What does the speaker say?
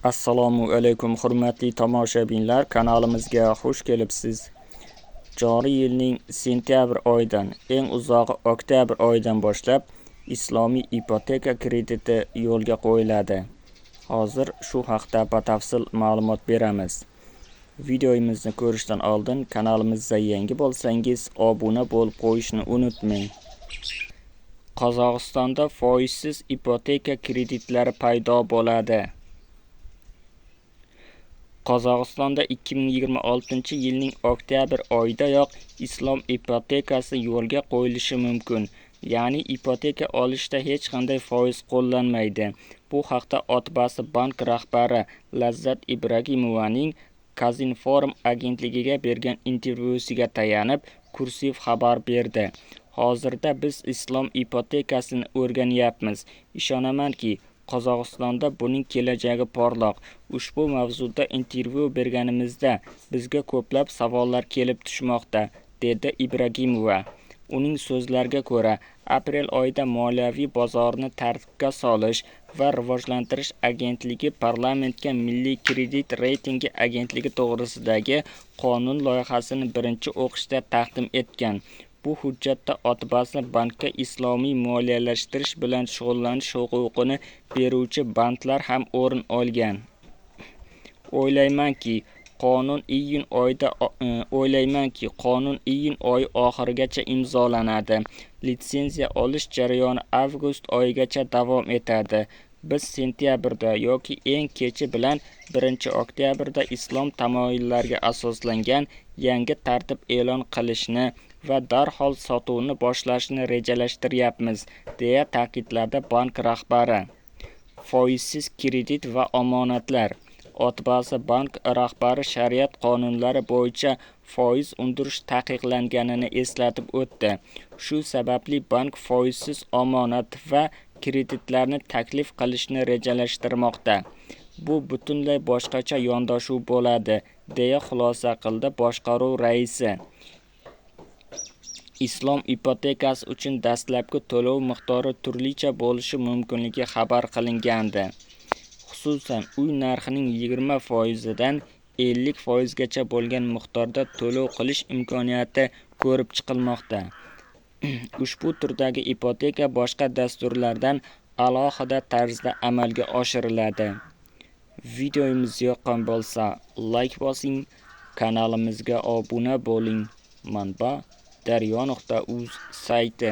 Assalomu alaykum, hurmatli tomoshabinlar, kanalimizga xush kelibsiz. Joriy yilning sentyabr oyidan, eng uzog'i oktyabr oyidan boshlab islomiy ipoteka krediti yo'lga qo'yiladi. Hozir shu haqda batafsil ma'lumot beramiz. Videomizni ko'rishdan oldin kanalimizda yangi bo'lsangiz, obuna bo'lib qo'yishni unutmang. Qozog'istonda foizsiz ipoteka kreditlari paydo bo'ladi. Qozog'istonda 2026-yilning oktyabr oyidayoq islom ipotekasi yo'lga qo'yilishi mumkin. Ya'ni ipoteka olishda hech qanday foiz qo'llanmaydi. Bu haqda Otbasi bank rahbari Lazzat Ibragimovaning Kazinform agentligiga bergan intervyusiga tayanib, Kursiv xabar berdi. Hozirda biz islom ipotekasini o'rganyapmiz. Ishonamanki, Qozog'istonda buning kelajagi porloq. Ushbu mavzuda intervyu berganimizda bizga ko'plab savollar kelib tushmoqda, dedi Ibragimova. Uning so'zlariga ko'ra, aprel oyida Moliyaviy bozorni tartibga solish va rivojlantirish agentligi parlamentga Milliy kredit reytingi agentligi to'g'risidagi qonun loyihasini birinchi o'qishda taqdim etgan. Bu hujjatda Otbasi bankka islomiy moliyalashtirish bilan shug'ullanish huquqini beruvchi bandlar ham o'rin olgan. O'ylaymanki, qonun iyun oyida o'ylaymanki, qonun iyun oyi oxirigacha imzolanadi. Litsenziya olish jarayoni avgust oyigacha davom etadi. Biz sentyabrda yoki eng kechi bilan 1-oktyabrda islom tamoyillariga asoslangan yangi tartib e'lon qilishni va darhol sotuvni boshlashni rejalashtiryapmiz, deya ta'kidladi bank rahbari. Foizsiz kredit va omonatlar. Otbasi bank rahbari shariat qonunlari bo'yicha foiz undirish taqiqlanganini eslatib o'tdi. Shu sababli bank foizsiz omonat va kreditlarni taklif qilishni rejalashtirmoqda. Bu butunlay boshqacha yondashuv bo'ladi, deya xulosa qildi boshqaruv raisi. Islom ipotekasi uchun dastlabki to'lov miqdori turlicha bo'lishi mumkinligi xabar qilingandi. Xususan, uy narxining 20% dan 50% gacha bo'lgan miqdorda to'lov qilish imkoniyati ko'rib chiqilmoqda. Ushbu turdagi ipoteka boshqa dasturlardan alohida tarzda amalga oshiriladi. Videomiz yoqqan bo'lsa, like bosing, kanalimizga obuna bo'ling. Manba: daryo.uz sayti.